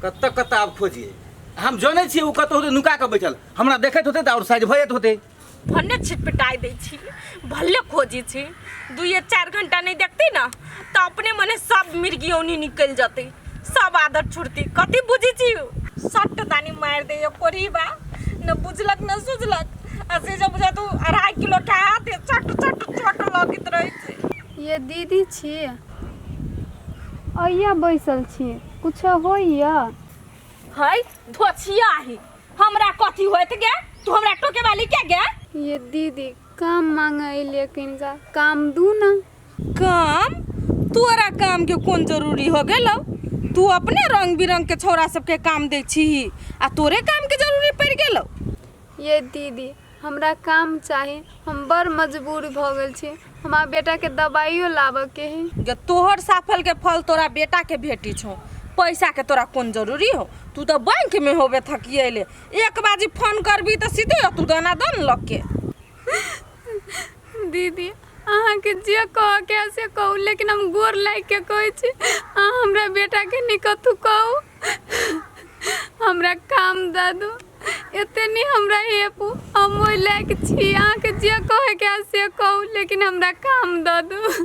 कतऽ कतऽ आब खोजिए हम जनै छियै ओ कतऽ होतै नुका कऽ बैठल हमरा देखैत होतै तऽ आओर साइज भऽ जाइत होतै भन्ने छिटपिटाइ दै छी भले खोजी छी दुइए चारि घंटा नहीं देखती ना तो अपने मने सब मिर्गियौनी निकल जते सब आदत छुटती कथी बुझी छी सट दानी मार दे कोरीबा न बुझलक न सुझलक आ से जब बुझा तू 2.5 किलो के हाथ है, चट चट चट लगैत रहै छै। ये दीदी छी अइया बैसल छी कुछो होइया? है धोछिया ही हमरा कथी होइत गे तू हमरा टोके वाली के गे? ये दीदी काम मांगे अइलियै किनका काम दू ना। काम? तोरा काम के कोन जरूरी हो गेलो? तू अपने रंग बिरंग के छौड़ा सबके काम दै छीही आ तोरे काम के जरूरी पड़ि गेलो? ये दीदी हमरा काम चाही हम बड़ मजबूर भऽ गेल छी हमरा बेटाके दबाइयो लाबऽके है। गे तोहर साफल के फल तोरा बेटा के भेटी छौ पैसा के तोरा कोन जरूरी हो? तू तऽ बैंक में होबे थकियले एक बाजी फोन करबी तऽ सीधे तू दना दन लग के। दीदी अहाँके जे कहऽके है से कहू लेकिन हम गोर लागिके कहै छी अहाँ हमरा बेटाके नहि कथू कहू हमरा काम दऽ दू एते नहि हमरा हेपू हम ओहि लायक छी अहाँके जे कहैके है से कहू लेकिन हमरा काम दऽ दू।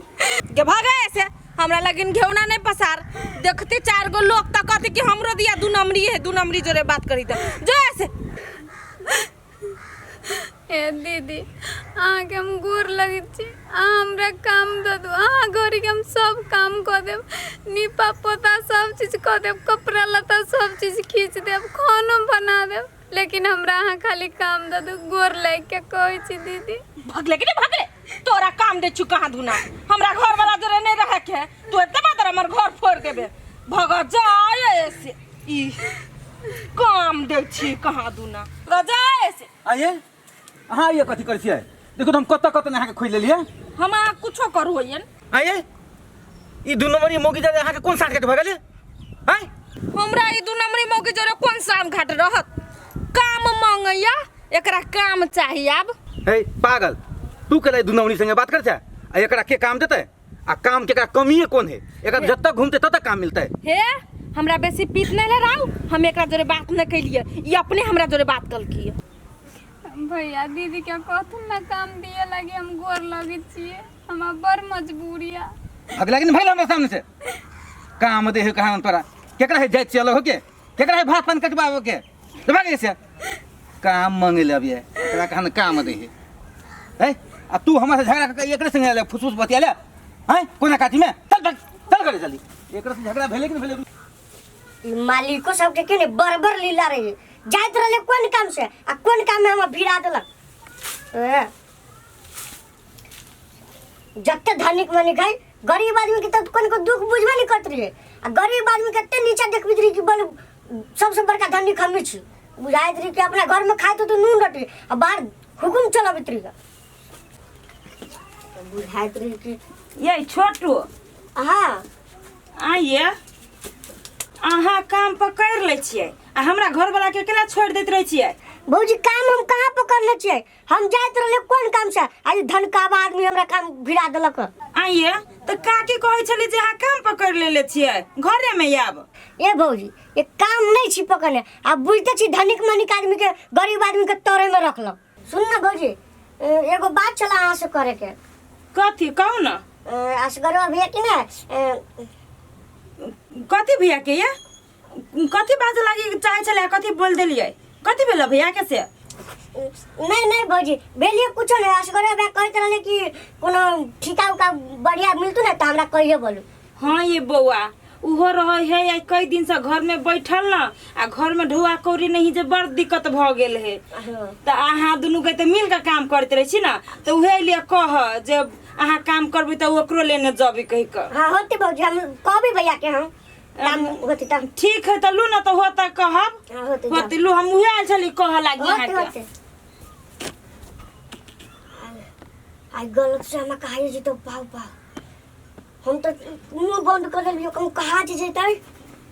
के भागे ऐसे हमरा लगिन घेउना नहीं पसार देखते चार गो लोग तक कहते कि हमरो दिया दू नंबरी है दू नंबरी जोरे बात करी त जो ऐसे। ए दीदी अहाँके हम गोर लगै छी अहाँ हमरा काम दऽ दू अहाँ घरके हम सब काम कऽ देब नीपा पोता सब चीज कऽ देब कपड़ा लत्ता सब चीज खींच देब खानो बना देब लेकिन हमरा अहाँ खाली काम दऽ दू गोर लागिके कहै छी दीदी। भगले कि नहीं भगले तोरा काम दे छु कहाँ धुना हमरा घर वाला जोरे नहीं रहे के है तू एते बात हमर घर फोड़ देबे भग जाय ऐसे ई काम दे छी कहाँ दुना भग जाय ऐसे। आइए अहाँ ये कथी करै छियै देखू तऽ हम कतऽ कतऽ अहाँके खोजि लेलियै। हम अहाँ कुछो करू होइयन। आइए ई दू नंबरी मौगी जादे अहाँके कोन साँठ घाट भऽ गेलै आँय? हमरा ई दू नंबरी मौगी जोरे कोन साँठ घाट रहत? काम मांगैया एकरा काम चाही आब। हे पागल तू केला दू नंबरी संगे बात कर छै आ एकरा के काम देतै आ काम के एकरा कमिए कोन है एकरा जतऽ घूमते ततऽ काम मिलतै। हे हमरा बेसी पीत नहीं ले राउ हम एकरा जोरे बात नहीं कैलिए ई अपने हमरा जोरे बात कलकी। भैया दीदी के कहथुन ना काम दिए लागी हम गोर लगै छियै हमरा बड़ मजबूरी है। अगला दिन भइल हमरा सामने से काम दे है कहाँ तोरा केकरा है जाइत चलो हो के केकरा है भात पान कटवावे के तो भाग से काम मांगे ले अभी एकरा कहाँ काम दे है हैं आ तू हमरा से झगड़ा करके एकरे संगे ले फुसफुस बतिया ले हैं कोना काठी में चल चल चल करे जल्दी एकरा से झगड़ा भेले कि नहीं भेले? ई मालिको सबके के ने बरबर लीला रहे जाइत रहले कोन काम से आ कोन काम में हमरा भिड़ा देलक। ए, जते धनिक मनिक है गरीब आदमी के तो कोन को दुख बुझबे नहीं करत रहे आ गरीब आदमी के एते नीचा देखबैत रहे कि बल सबसे बड़का धनिक हमी छी बुझाइत रहे कि अपना घर में खाइत तो नून रोटी आ बाहर हुकुम चलाबैत रहे बुझाइत रहे कि ये छोटू। हाँ। आइए अहाँ काम पकड़ लै छियै आ हमरा घरवाला के केना छोड़ि दैत रहै छियै? भौजी काम हम कहाँ पकड़ले छियै हम जाइत रहले कोन काम से आ ई धनकाबा आदमी हमरा काम भिड़ा देलक। आइए तऽ काकी कहै छली जे अहाँ काम पकड़ लेले छियै घरे में आयब। ए भौजी ये काम नहीं छी पकड़ने आ बुझते छी धनिक मनिक आदमी के गरीब आदमी के तोरे में रखलक। सुन ना भौजी एगो बात छला अहाँ से करे के। कथी कहू ना? असगरवा भैया के ना, कथी भैया के ये कथी बाजे लागी चाहे छले कथी बोल देलियै कथी भेल भैया के से? नहीं नहीं भौजी भेलिए कुछो नहीं असगरवा भैया कहैत रहले कि कोनो ठीका उका बढ़िया मिलतू ना त हमरा कहिए बोलू। हाँ ये बौआ उहो रहे है या कई दिन से घर में बैठल ना आ घर में ढोआ कौड़ी नहीं जे बड़ दिक्कत भ गेल है। त अहाँ दुनू के त मिल के काम करते रहे छी ना त उहे लिए कह जे अहाँ काम करबे त ओकरो लेने जबी कहि के। हाँ होते भौजी हम कहबी भैया के हम काम होते त। ठीक है त लू ना त होता कहब। हाँ, होते जाओ। होते लू हम उहे आयल छली कह लागी होते, अहाँ के। होते। आई गलत से हमरा कहा जी तो पाव पाव हम तो मुंह बंद कर देलियो हम कहाँ जे जैतै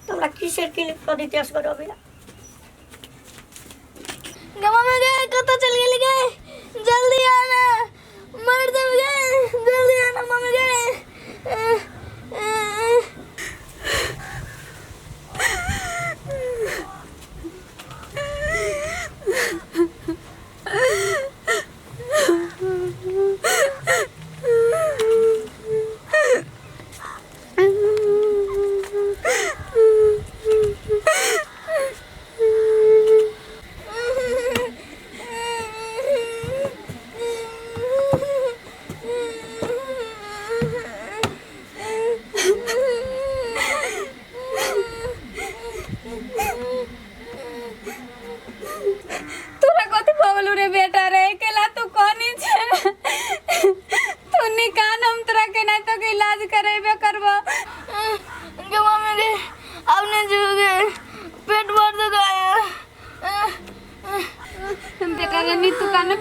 तो हमरा की से की कर देते असगर अबेला। गवा में गए कत चल गेली गए जल्दी आना मर जब गए जल्दी आना मम्मी गए।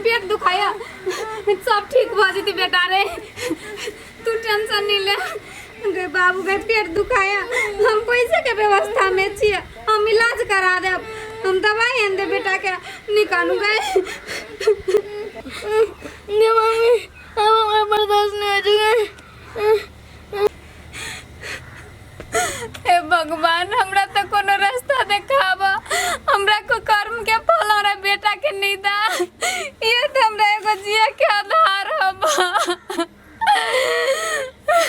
पेट दुखाया, सब ठीक भऽ जेतै बेटा रे, तू टेंशन नहीं ले। गे बाबू गे पेट दुखाया, हम पैसे के व्यवस्था में छियै, हम इलाज करा देब, हम दवाई आनि देब बेटा के, निकालू गे। गे मम्मी अब हमरा बर्दाश्त नहीं हो चुका। हे भगवान, हमरा तो कोनो रास्ता देखाबा, हमरा को कर्म के फल हमरा बेटा के नहीं दा, ये तो हमरा एगो जिया के आधार हबा।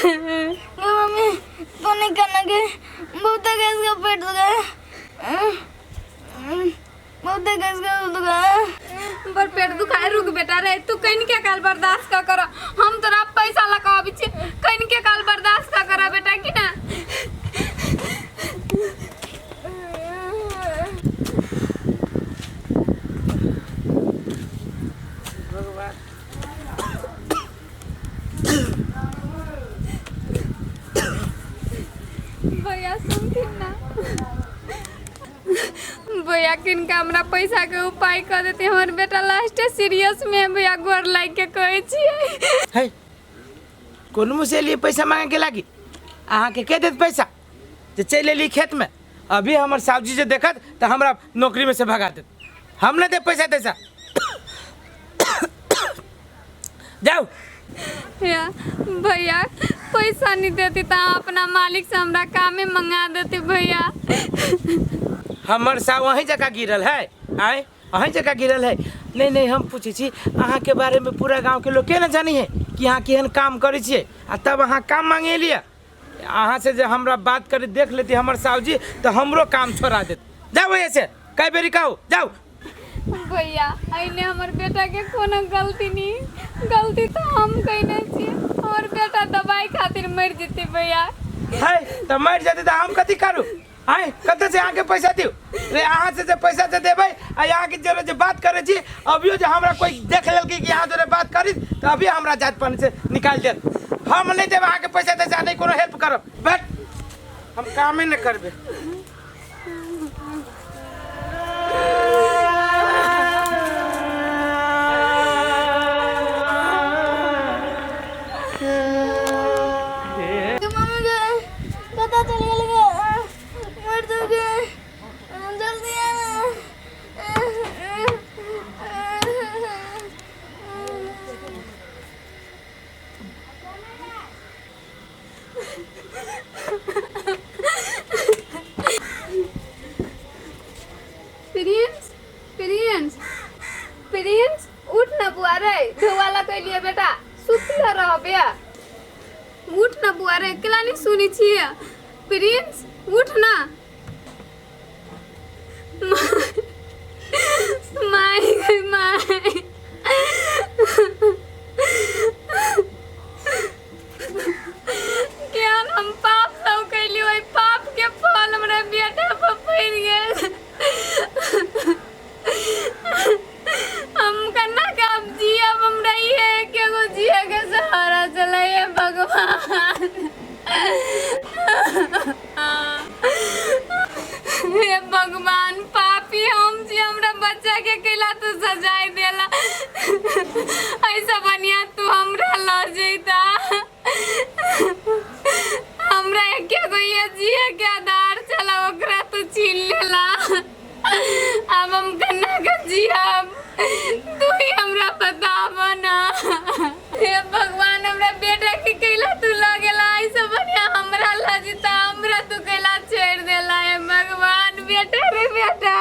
गे मम्मी तू नहीं करना के बहुत गैस का पेट दुखा, बहुत गैस का दुखा। पर पेट दुखाए, रुक बेटा रे, तू कहीं के काल बर्दाश्त का कर, हम तोरा पैसा लगाबी छी, कहीं के काल बर्दाश्त का कर बेटा की ना। भैया सुनथिन ना भैया, किनका हमरा पैसा के उपाय कर देते, हमर बेटा लास्ट सीरियस में है भैया, गोर लाग के कहै छियै। है कोन मुँह से एलियै पैसा मांगे के लागी? अहाँके के देत पैसा जे चलि एली खेत में? अभी हमर साहु जे देखत तऽ हमरा नौकरी में से भगा देत। हम नहीं देब पैसा तैसा, जाउ। या भैया पैसा नहीं देती तो अपना मालिक से हमरा कामे मंगा देती भैया। हमर साहु अहीं जगह गिरल है, आय अहीं जगह गिरल है। नहीं नहीं, हम पूछै छी अहाँ के बारे में पूरा गांव के लोग के न जानी है कि अहाँ केहन काम करै छियै, आ तब अहाँ काम मांगे एलियै। अहाँ से जे हमरा बात करी देख लेती हमर साहु जी तऽ हमरो काम छोड़ा देत। जाउ ऐसे कई बेरी कहू, जाउ। भैया अइने हमर बेटा के कोनो गलती नहीं, गलती तो हम कइने छी, हमर बेटा दवाई खातिर मर जेतै भैया। है तऽ मरि जेतै तऽ हम कथी करू? आय कतऽ से अहाँके पैसा दियौ रे? अहाँ से जे पैसा जे देबै आ अहाँके जरे जे बात करै छी, अभियो जे हमरा कोइ देख लेलकै कि अहाँ जरे बात करी तऽ अभी हमरा जात पानी से निकालि देत। हम नहि देब अहाँके पैसा तैसा, नहि कोनो हेल्प करब, बट हम कामे नहि करबै। मम्मी गे कतऽ चलि गेल गे? मर जाऊ गे, जल्दी आ। प्रिंस, प्रिंस, प्रिंस उठ ना बुआ रे, धोवाला कैलिए बेटा, सुतल रह बे, उठ ना बुआ रे, केला नहीं सुनी छियै? प्रिंस उठ ना। माय गई माय, केहन हम पाप सब कैली, ओहि पाप के फल हमरा बेटा पर पड़ि गेल। हम कन्ना के अब जियब, हमरा इहे एकेगो जिये के सहारा चलै हे भगवान। हे भगवान, पापी हम छी, हमरा बच्चा के कैला तू सजाय देला, ऐसा बढ़िया तू हमरा ल जैता, हमरा एकेगो ये जिये के आधार छला, ओकरा तू छीन लेला। अब हम कन्ना के जियब, तू ही हमरा बताब ना। हे भगवान, हमरा बेटा के कैला तू ल गेला, ऐसा बढ़िया हमरा ल जीता, हमरा तू कैला छोड़ देला। हे भगवान, बेटा रे बेटा।